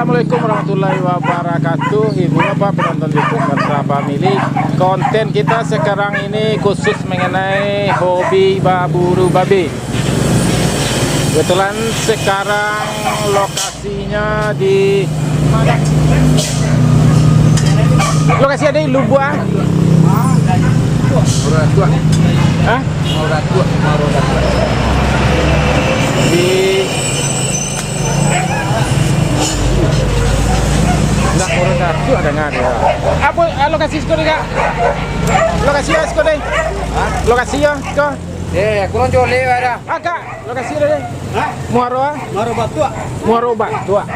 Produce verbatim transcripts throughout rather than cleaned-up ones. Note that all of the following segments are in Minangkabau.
Assalamualaikum warahmatullahi wabarakatuh. Ibu bapak penonton YouTube Mesra Family. Konten kita sekarang ini khusus mengenai hobi baburu babi. Kebetulan sekarang lokasinya di mana? Lokasi ada di Lubuak. Hah? Di Ndak urang Datuak danga dia. Apo, ah, lokasi siko deh, Kak? Lokasi yo siko deh. Lokasi yo siko. Eh, kurang joleh ada. Ah, Kak, lokasi deh. Hah? Muaro, ah? Muaro Batuak. Muaro Batuak.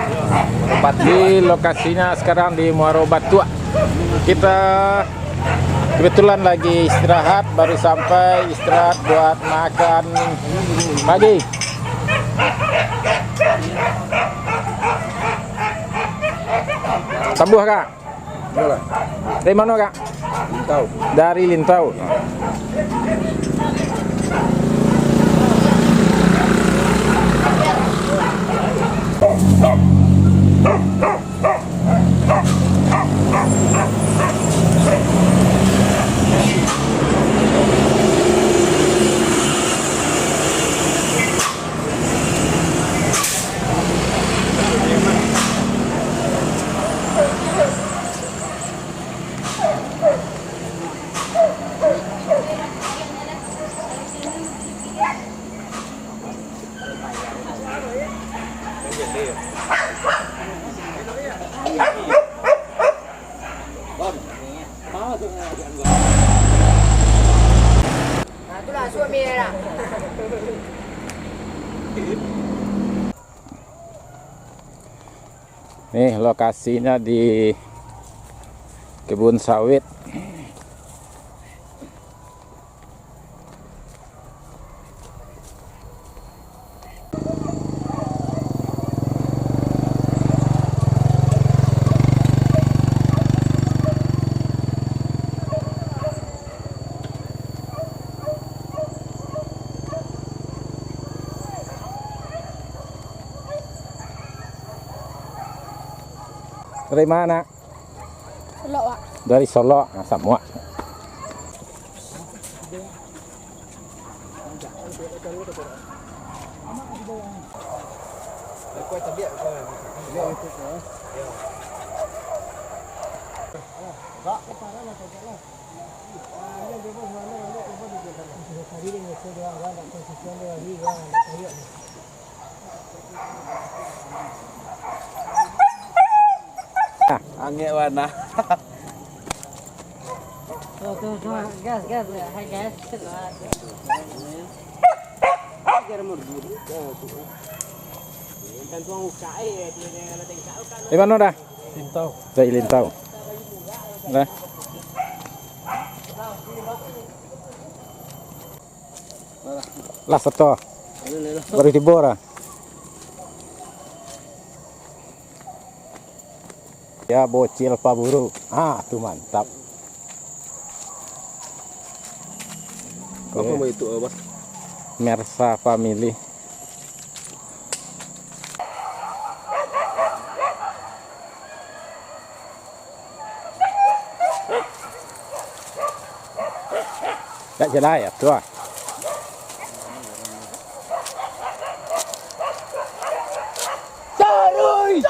Di lokasinya sekarang di Muaro Batuak. Kita kebetulan lagi istirahat, baru sampai istirahat buat makan pagi. Tambuah, Kak? Iyolah. Dari mano, Kak? Lintau. Dari Lintau. Nah, itulah, suami dia lah. Nih, lokasinya di kebun sawit. Dari mana? Solok, Wak. Dari Solok, nah, samo. Angek bana. Tuh, tuh, tuh, gas, gas. Hai, guys. Di mano dah? Lintau. Dari Lintau. Dah. Lah sato. Baru tibo dah. Ya, bocil paburu. Ah, tu mantap. Apa mau itu, eh, Mas? Mersa Family. Tak jelas ya, tu ah. Taruih!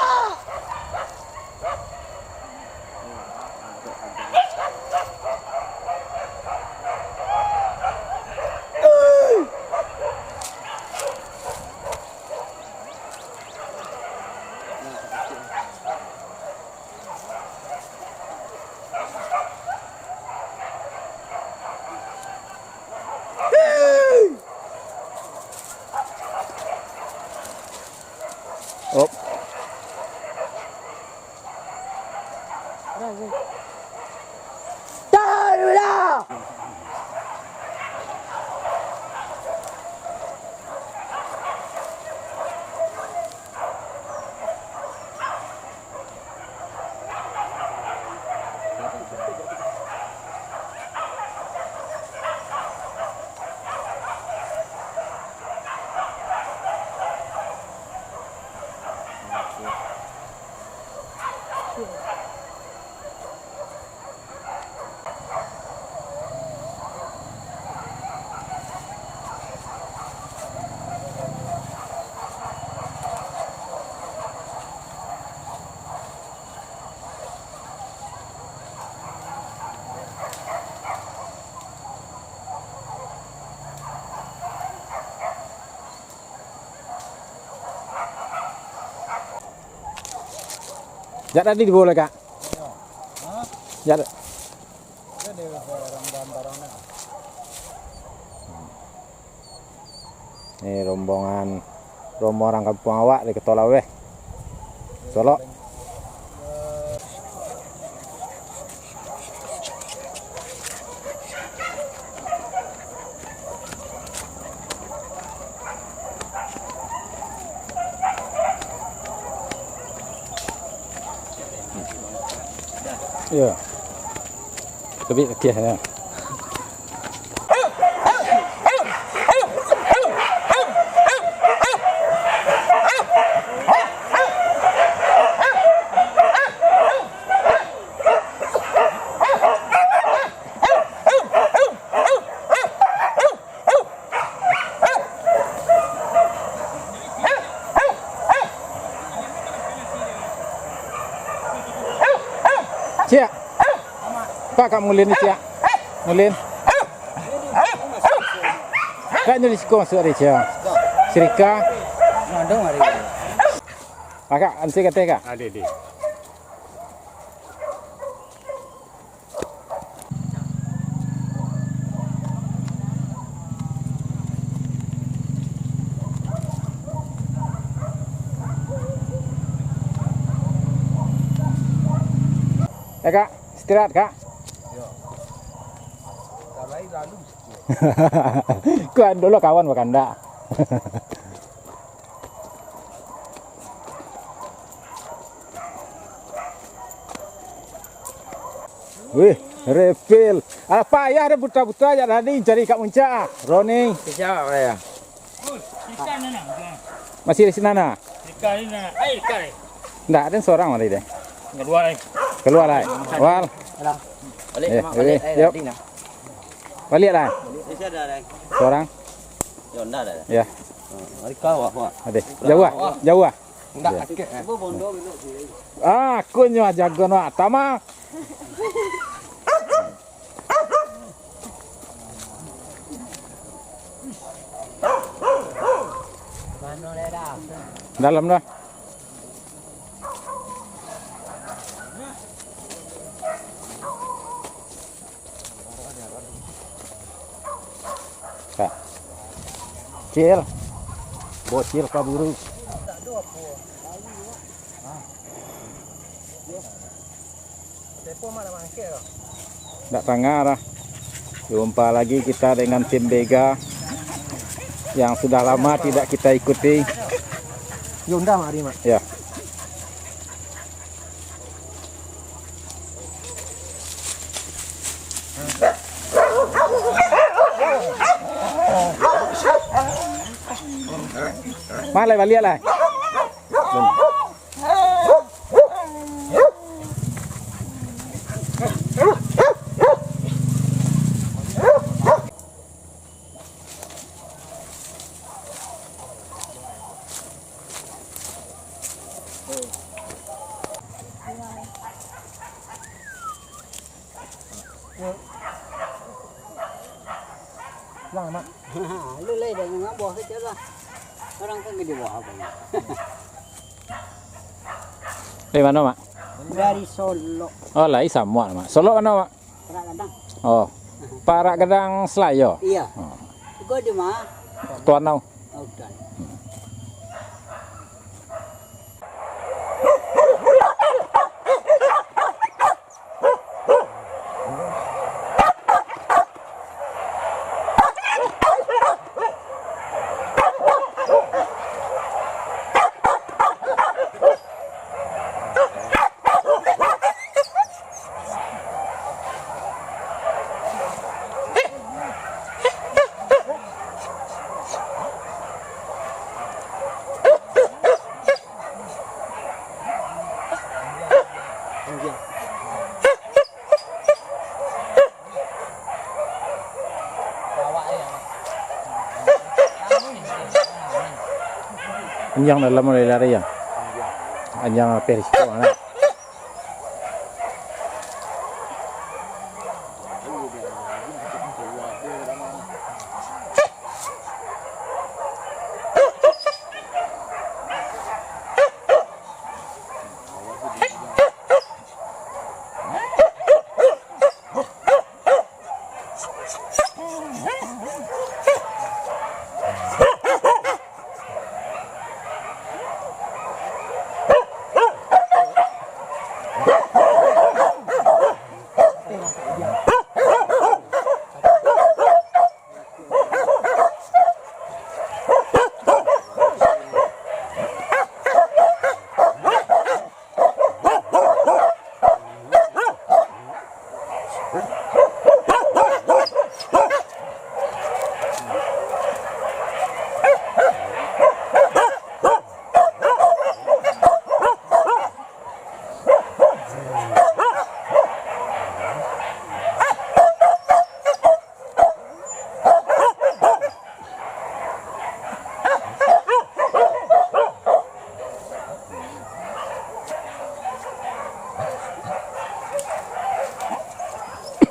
Op. Taruhlah! Jak tadi dibawa lai, Kak? Jak. Ni rombongan, rombongan urang kampuang awak di Keto Laweh. Solok. Iyo. Tapi okey, yo. Ciak. Pak, Kak Mulin ni, Ciak. Mulin. Kak, nyo di siko masuak tadi, Ciak. Sirika. Akak, ansi kateh, Kak? Ade, ade. Eh, Kak, istirahat, Kak. Yo. Kalau lalu. Kuan dulu kawan bakandak. Wih, refill. Alah payah deh buta-buta jak tadi cari Kak Muncak. Roni. Siapa ya? Masih di sinan ah? Ndak, den sorang mari deh. Kalua lai. Kalua lai. Wal. Balik, eh, mak, eh, balik, eh, yuk. Balik lah. Sorang. Yo, ndak ada. Ya. Mari kau, wak, wak. Ade. Jauah, jauah. Ndak sakik, eh. Ah, aku nyo jago no tama. Dalam dah. Nah. Cil. Bocil kaburu. Ndak tangah lah. Jumpa lagi kita dengan tim Bega yang sudah lama tidak kita ikuti. Yunda mari, Mak. Ya. Malai baliak lah. Pulang, Mak. Lu lai dah ngabuah kecil lah. Orang kan gede buah apa ni? Dari mana, Mak? Dari Solok. Oh, lai samuak, Mak. Solok mana, Mak? Parak Gadang. Oh. Parak Gadang Selayo. Iya. Oh. Juga di mana? Tuan Nau. Oh, Tuan. Anjang dalam mulai lari ya. Anjang lapeh risiko mana.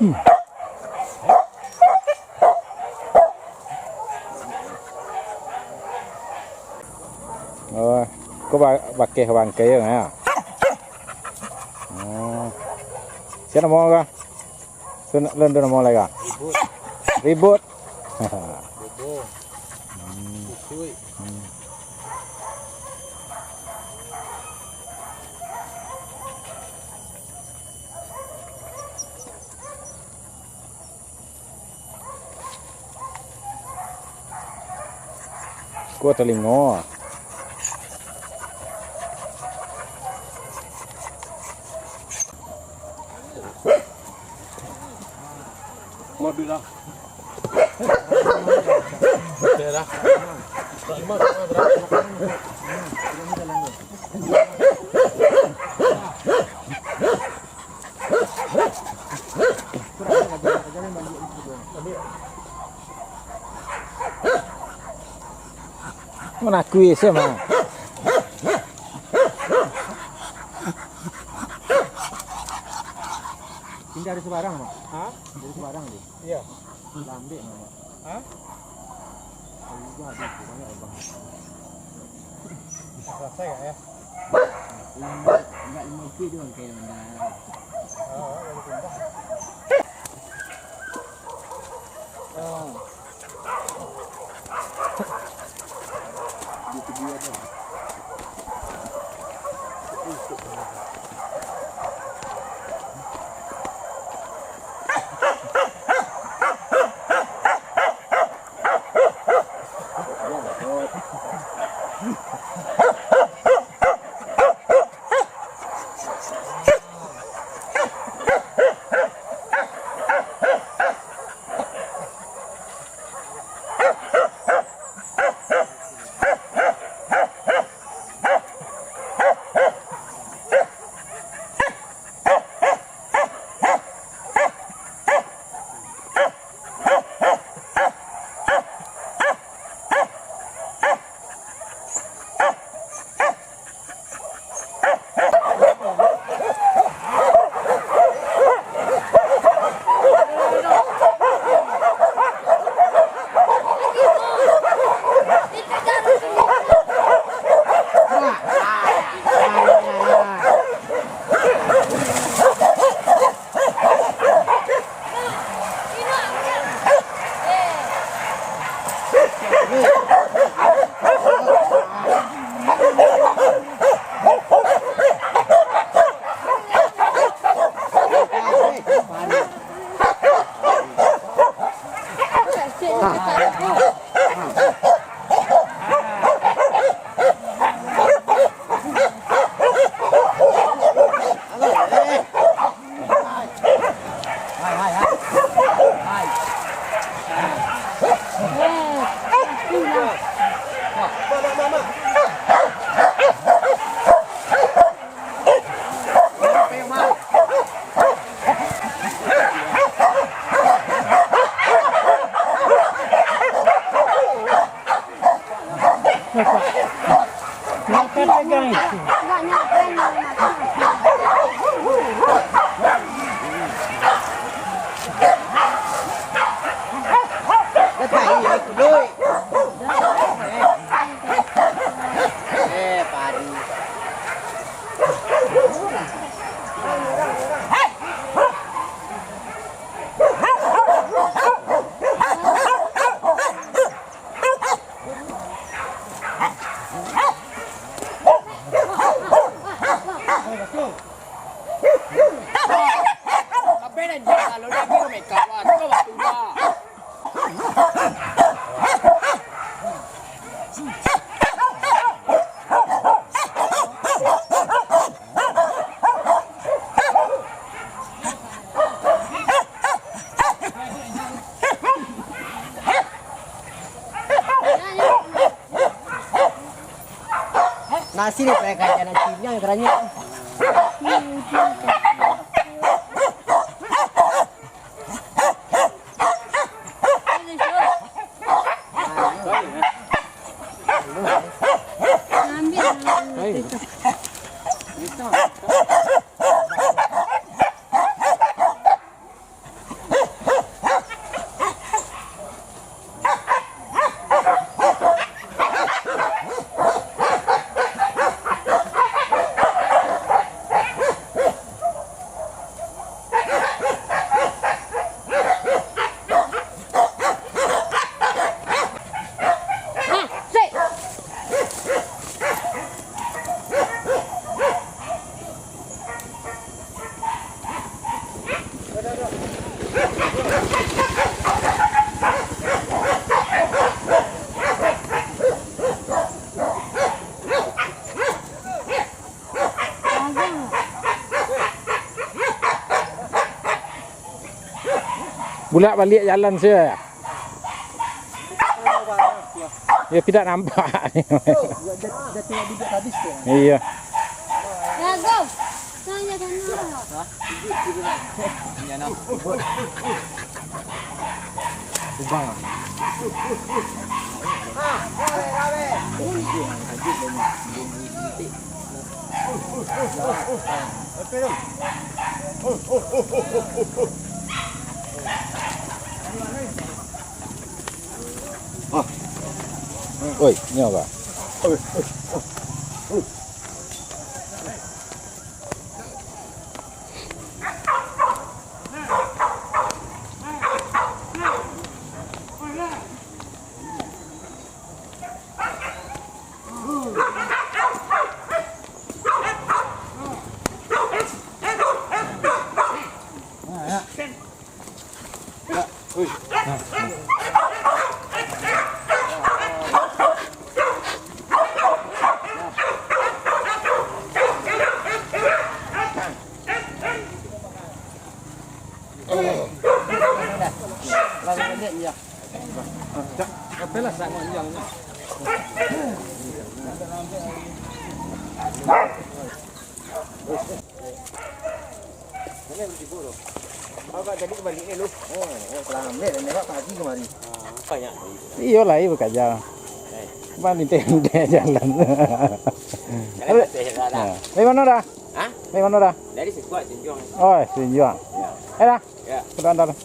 Oh, ko ba-, bakeh bangkai yo, yo. Oh. Sia namo ko? Tu na-, lun tu namo lai ko? Ribut. Ribut. Bobo. Hmm. Usuik. Hmm. Kuah talingo. Mobil lah. Manakui sia mah. Pindah dari sembarang, Mak. Hah? Dari sembarang dia. Iya. Lambek, Mak. Hah? Bisa selesai nggak ya? Enggak, enggak lima puluh doang kayak mana. Oh, baru pindah. Oh. Gitu dia dah. Nyampe pegang. Enggak nyampe, enggak nyampe. Eh, pari. Nasi ni pakai kaca nasi, yang keranjang. Ambil. Bulak baliak jalan sajo. Yo, tidak nampak. Iyo. Oi, nyo ka? Iyo lah, iyo bakaja. Bang, di tengah jalan. Nah, dari mano dah? Hah? Dari mano dah? Dari Sikuak, Sinjuang. Oh, Sinjuang. Ya. Eh, dah. Ya. Sudah, dah.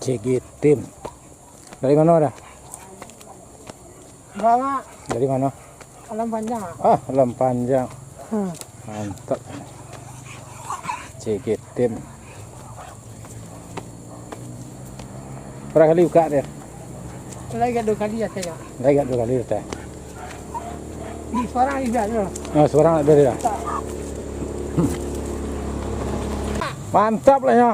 Cigitim. Dari mano dah? Bang, dari mano? Alam Panjang. Ah, Alam Panjang. Hmm. Mantap. Cigitim. Bara kali buka dia? Lai agak duo kali ya, saya. Lai agak duo kali ya, teh. Di seorang juga tu. Oh, seorang ada dia. Mantap lah ya.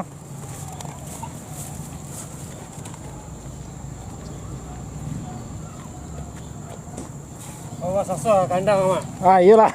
Oh, raksasa kandang, Mak. Ah, iyolah.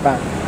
Pak.